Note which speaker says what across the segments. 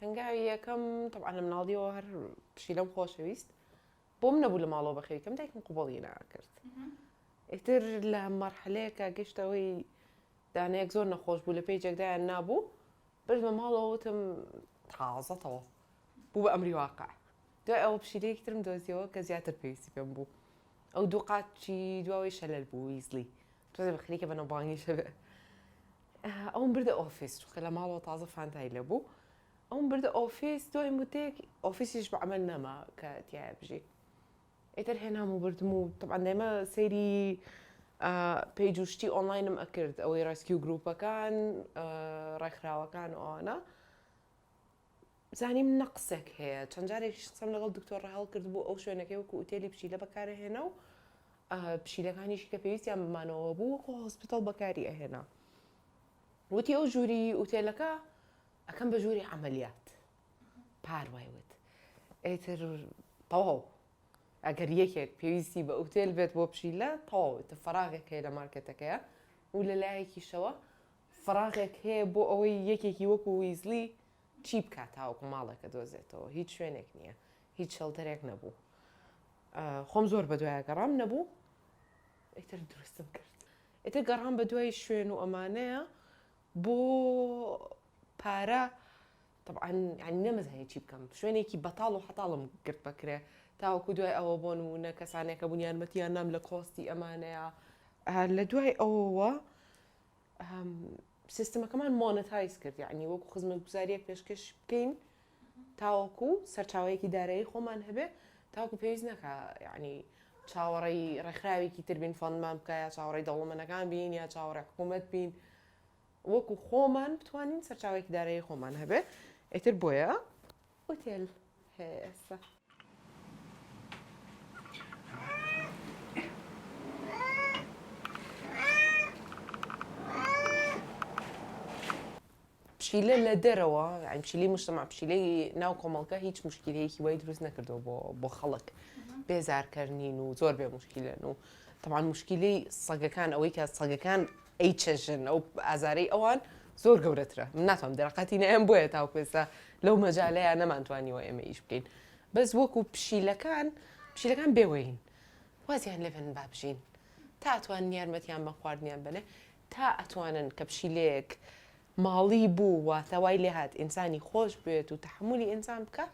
Speaker 1: هەنگاوی یەکەم تەبعەن لە مناڵیەوە هەر پشیلەم خۆشەویست بۆم نەبوو لە ماڵەوە بەخێوی کەم دایکم قوبڵی ناکرد ئیتر لە مەرحەلەیەکە گەشتەوەی دانەیەک زۆر نەخۆش بوو لە پێیجێکدایان نابوو بردمە ماڵەوە وتم تازە تەواو بوو بە ئەمری واقع دوای ئەوە پشیلەیەکی ترم دۆزیەوە کە زیاتر پێویستی پێم بوو ئەو دوو قاچی دواوەی شەلەل بوو ویزلی تۆزێ بە خەریکە بەناوبانگیش هەبێ ئەوم بردە ئۆفیس چونکە لە ماڵەوە تازە فانتای لێ بوو ئەوم بردە ئۆفیس دوای مدەیەک ئۆفیسیش بە عەمەل نەما کە تیایە بژی ئیتر هێنام و بردم و تەبعەن دایمە سەیری page و شتی ئۆنلاینم ئەکرد ئەوەی rescue گروپەکان ڕێکخراوەکان ئەوانە زانیم نەقسێک هەیە چەند جارێکیش قسەم لەگەڵ دکتۆر ڕەهەڵ کردبوو ئەو شوێنەکەی وەکو ئوتێلی پشیلە بەکارەهێنا و پشیلەکانیشی کە پێویستیان بەمانەوە بوو وەکو hospital بەکاری ئەهێنا وتی ئەو ژووری ئوتێلەکە ئەکەم بە ژووری عەمەلیات پار وای وت ئیتر تەواو ئەگەر یەکێک پێویستی بە ئوتێل بێت بۆ پشیلە تەواو ئیتر فەراغێک هەیە لە مارکێتەکەیە و لە لایەکیشەوە فەراغێک هەیە بۆ ئەوەی یەکێکی وەکو ویزلی چی بکات تاوەکو ماڵێکە دۆزێتەوە هیچ شوێنێک نییە هیچ shelter ێک نەبوو خۆم زۆر بە دوایە گەڕام نەبوو ئیتر دروستم کرد ئیتر گەڕام بە دوای شوێن و ئەمانەیە بۆ پارە تەبعەن یانی نەمەزانی چی بکەم شوێنێکی بەتاڵ و حەتاڵم گرت بە کرێ تاوەکو دوای ئەوە بۆ نموونە کەسانێک هەبوون یارمەتیان نام لە cost ی ئەمانەیە لە دوای ئەوەوە سیستمەکەمان monetize کرد یعنی وەکو خزمەتگوزاریەک پێشکەش بکەین تاوەکو سەرچاوەیەکی دارایی خۆمان هەبێ تاوەکو پێویست نەکا یعنی چاوەڕێی ڕێکخراوێکی تر بین fund مان بکە یا چاوەڕێی دەوڵەمەنەکان بین یا چاوەڕێ حکوومەت بین وەکو خۆمان بتوانین سەرچاوەیەکی دارایی خۆمان هەبێ ئیتر بۆیە ئوتێل هەیە ئێستا. پشیلە لە دەرەوە یانی پشیلەی مجتمع پشیلەی ناو کۆمەڵگە هیچ مشکیلەیەکی وای دروست نەکردەوە بۆ بۆ خەڵک بێزارکەر نین و زۆر بێ مشکیلەن و تەبعەن مشکیلەی سەگەکان ئەوەی کە سەگەکان ئەی چەژن ئەو ئازارەی ئەوان زۆر گەورەترە من ناتوانم دەرەقەتی نەیەم بۆیە تاوەکو ئێستا لەو مەجالەیە نەمانتوانیوە ئێمە ئیش بکەین بەس وەکو پشیلەکان پشیلەکان بێوەین وازیان لێ بێنن با بژین تا ئەتوانن یارمەتیان بەن خواردنیان بەنێ تا ئەتوانن کە پشیلەیەک ماڵی بوو واتە وای لێهات ئینسانی خۆش بوێت و تەحەمولی ئینسان بکا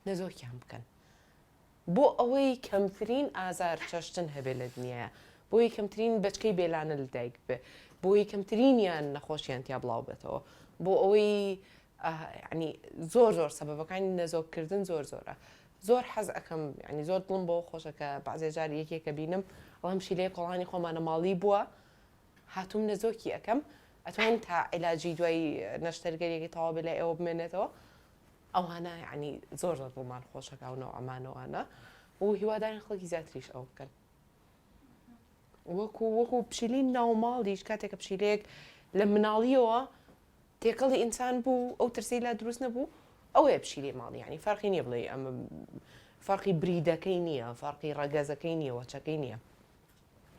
Speaker 1: نەزۆکیان بکەن بۆ ئەوەی کەمترین ئازار چەشتن هەبێ لە دنیایا بۆی کەمترین بەچکەی بێلانە لە دایک ببێ بۆی کەمترینیان نەخۆشیان تیا بڵاو بێتەوە بۆ ئەوەی یعنی زۆر زۆر سەبەبەکانی نەزۆک کردن زۆر زۆرە زۆر حەز ئەکەم یعنی زۆر دڵم بەوە خۆشە کە بەعزێ جار یەکێکە بینم ئەڵێم پشیلەیە کۆڵانی خۆمانە ماڵی بووە هاتووم نەزۆکی ئەکەم ئەتوانین تا عیلاجی دوای نەشتەرگەریەکەی تەواو بێ لای ئێوە بمێنێتەوە ئەوانە یعنی زۆر زۆر دڵمان خۆشەکە و نەوعەمانەوانە و هیوادارین خەڵکی زیاتریش ئەوە بکەن وەکو وەکو پشیلەی ناوماڵیش کاتێک کە پشیلەیەک لە مناڵیەوە تێکەڵی ئینسان بوو ئەو ترسەی لا دروست نەبوو ئەوەیە پشیلەی ماڵی یعنی فەرقی نییە بڵێ ئەمە فەرقی breed ەکەی نییە فەرقی ڕەگەزەکەی نییە وەچەکەی نییە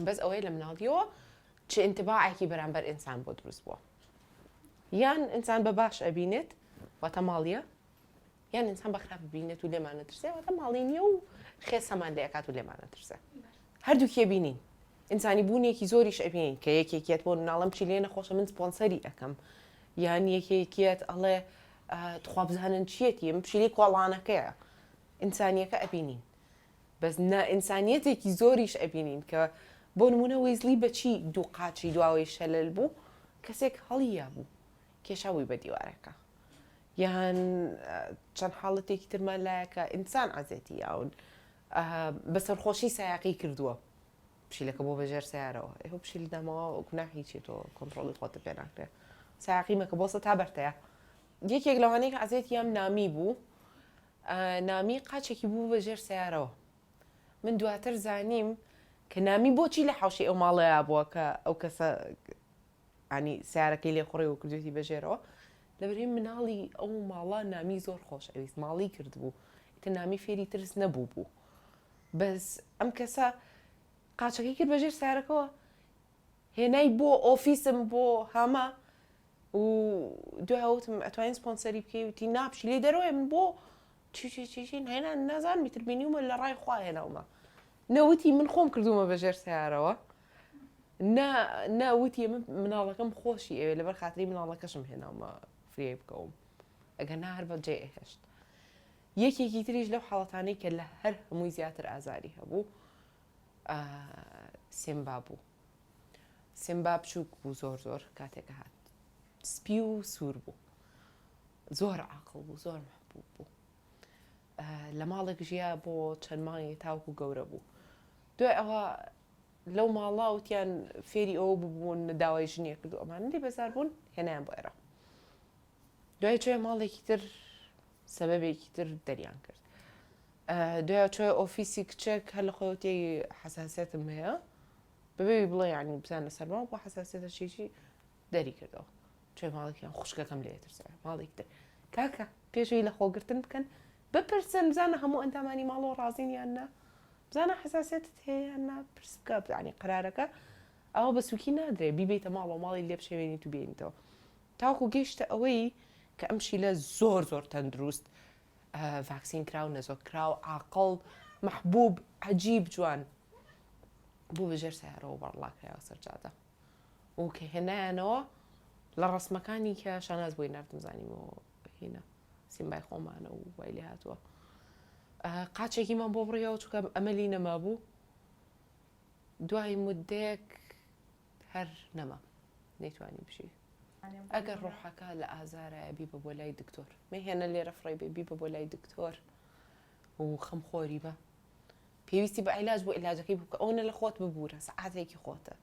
Speaker 1: بەس ئەوەیە لە مناڵیەوە چ ئینتباعێکی بەرامبەر ئینسان بۆ دروست بووە یان ئینسان بە باش ئەبینێت واتە ماڵیە یان ئینسان بە خراپ ببینێت و لێمان نەترسێ واتە ماڵی نییە و خێسەمان لێ ئەکات و لێمان نەترسێ هەردووکی ئەبینین ئینسانی بوونێکی زۆریش ئەبینین کە یەکێکیەت بۆ مناڵم چی لێ نەخۆشە من سپۆنسەری ئەکەم یان یەکێکیەت ئەڵێ تخوا بزانن چیەتی ئەم پشیلەی کۆڵانەکەیە ئینسانیەکە ئەبینین بەس نائینسانیەتێکی زۆریش ئەبینین کە بۆ نمونە ویزلی بەچی دوو قاچی دواوەی شەلەل بوو کەسێک هەڵی یابوو کێشابووی بە دیوارەکە یان چەند حاڵەتێکی ترمان لایە کە ئینسان عەزێتی یاون بە سەرخۆشی سایەقی کردووە پشیلەکە بۆ بەژێر سیارەوە ئێوە پشیل دامەوە گوناحی چیە تۆ کۆنتڕۆڵی خۆتە پێ ناکرێ سایەقی مەکە بۆسە تا بەرتەیە یەکێک لەوانەیە کە عەزێتی یام نامی بوو نامی قاچێکی بوو بە ژێر سیارەوە من دواتر زانیم کە نامی بۆچی لە حوشی ئەو ماڵەیە بووە کە ئەو کەسە ینی سیارەکەی لێ خوڕی و کردوێتی بەژێرەوە لەبەرئەوەی مناڵی ئەو ماڵە نامی زۆر خۆش ئەویست ماڵی کردبوو ئیتر نامی فێری ترس نەبوو بوو بەس ئەم کەسە قاچەکەی کرد بەژێر سیارەکەوە هێنای بۆ ئۆفیسم بۆ هاما. و دوای وتم ئەتوانین سپۆنسەری بکەی وتی نا پشیلەی دەرەوەیە من بۆ چی چی چی چی هێنا نازانم ئیتر بینیومە لە ڕای خوا هێناومە نەوتی من خۆم کردومە بە ژێر سیارەوە نا نا وتی من مناڵەکەم خۆشی ئەوێ لەبەر خاتری مناڵەکەشم هێناومە فریای بکەوم ئەگەر نا هەر بە جێ هێشت یەکێکی تریش لەو حاڵەتانەی کە لە هەر هەمووی زیاتر ئازاری هەبوو سێمبا بوو سیمبا بچووک بوو زۆر زۆر کاتێک هات سپی و سوور بوو زۆر عاقڵ بوو زۆر محبوب بوو لە ماڵێک ژیا بۆ چەند مانگێک تاوکو گەورە بوو دوای ئەوە لەو ماڵا وتیان فێری ئەوە ببوون داوای ژنیە کرد و ئەمانە لێ بەزار بوون هێنایان بۆ ئێرە دوای چۆیە ماڵێکی تر سەبەبێکی تر دەریان کرد دوای چۆیە ئۆفیسی کچێک هەر لە خۆی وتی حەساسیەتم هەیە بەبێ بڵێ یعنی بزانە سەرما بۆ حەساسیەتە چیچی دەری کردەوە چۆی ماڵێکیان خوشکەکەم لێ ترسە ماڵێک تر کاکە پێشەوەی لە خۆگرتن بکەن بپرسن بزانە هەموو ئەندامانی ماڵەوە ڕازین یان نا بزانە حەساسیەتت هەیە یان نا پرس بکە بزانی قرارەکە ئەوە بە سوکی نادرێ بیبیتە ماڵەوە ماڵی لێ بشێوێنیت و بێنیتەوە تاوەکو گەیشتە ئەوەی کە ئەم شیلە زۆر زۆر تەندروست ڤاکسین کراو نەزۆک کراو عاقڵ مەحبوب عەجیب جوان بوو بە ژێر سەیارەوە بەڕڵا کرایەوە سەر جادە و کە هێنایانەوە لە ڕسمەکانی کە شاناز بۆی ناردم زانیمەوە هینە سیمبای خۆمانە و وای لێ هاتووە قاچێکیمان بۆ بڕیەوە چونکە ئەمەلی نەمابوو دوای مدەیەک هەر نەما نەیتوانی بژی. ئەگەر ڕۆحەکە لە ئازارایە بیبە بۆ لای دکتۆر مەیهێنە لێرە فڕێی بێ بیبە بۆ لای دکتۆر و خەمخۆری بە پێویستی بە عیلاج بۆ عیلاجەکەی بکە ئەوەنە لە خۆت ببوورە سەعاتێکی خۆتە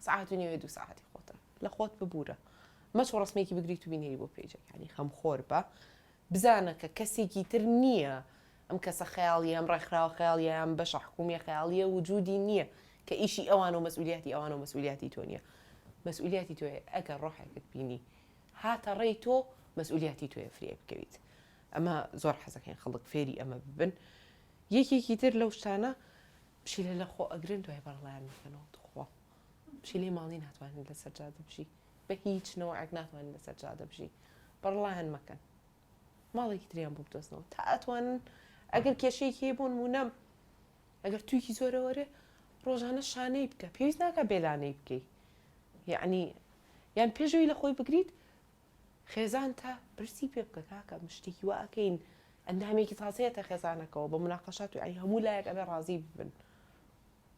Speaker 1: سەعات و نێوێ دوو سەعاتی خۆتە لە خۆت ببوورە مەچۆ ڕسمێکی بگریت و بینێری بۆ پێیجەکانی خەمخۆر بە بزانە کە کەسێکی تر نییە ئەم کەسە خەیاڵیە، ئەم ڕێکخراوە خەیاڵیە، ئەم بەشە حکومیە خەیاڵیە وجودی نییە کە ئیشی ئەوانە و مەسئولیاتی ئەوانە و مەسئولیاتی تۆ نییە. مەسئولیاتی تۆیە ئەگەر ڕۆحێکت بینی هاتە ڕێی تۆ مەسئولیاتی تۆیە فریای بکەویت. ئەمە زۆر حەزەکەین خەڵک فێری ئەمە ببن. یەکێکی تر لەو شتانە پشیلە لە خۆ ئەگرن دوای بەڕەڵایان مەکەنەوە توخوا پشیلەی ماڵی ناتوانێت لەسەر جادە بژی بە هیچ نەوعێک ناتوانێت لەسەر جادە بژی بەڕەڵایان مەکەن. ماڵێکی تریان بۆ بدۆزنەوە تا ئەتوانن ئەگەر کێشەیەکی هەیە بۆ نموونە ئەگەر تووکی زۆرە وەرێ ڕۆژانە شانەی بکە پێویست ناکە بێلانەی بکەی یعنی یان پێشەوەی لە خۆی بگریت خێزان تا پرسی پێ بکە کاکە مشتێکی وا ئەکەین ئەندامێکی تازەیەتە خێزانەکەەوە بە مناقەشات و یعنی هەموو لایەک ئەبێ ڕازی ببن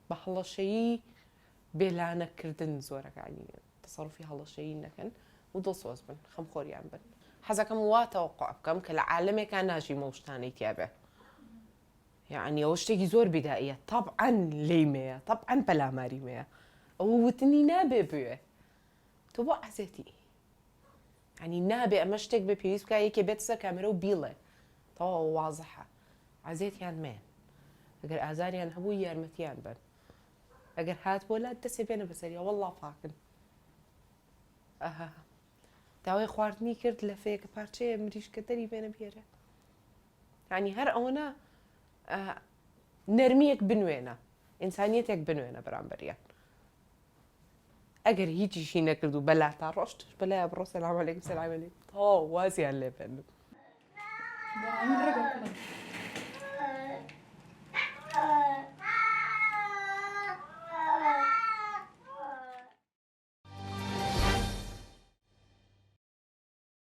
Speaker 1: بە هەڵەشەیی بێلانەکردن زۆرەکانی تەسەروفی هەڵەشەیی نەکەن و دڵسۆز بن خەمخۆریان بن. حەزەکەم وا تەوەقوع بکەم کە لە عالەمێکا ناژیم ئەو شتانەی تیا بێ یەعنی ئەوە شتێکی زۆر بیدائیە تەبعەن لێی مەیە تەبعەن پەلاماری مەیە ئەوە وتنی نابێ بوێ تۆ بۆ عەزێتی یعنی نابێ ئەمە شتێک بێ پێویست بکە یەکێ بێت سەر کامێرە و بیڵێ تەواو وازحە عەزێتیان مەیەن ئەگەر ئازاریان هەبوو یارمەتیان بەن ئەگەر هات بۆ لات دەسێ بێنە بەسەریا وەڵڵا پاکن ئەها داوای خواردنی کرد لە فەیەکە پارچەیە مریشکە دەری بێنە بێرە ینی هەر ئەوەنە نەرمیەک بنوێنە ئینسانیەتێک بنوێنە بەرامبەریان ئەگەر هیچیشی نەکرد و بەلاتا ڕۆشت بەلایە بڕۆ سەلام عەلەیکم سەلام عەلەیکم تەواو وازیان لێ بێنن.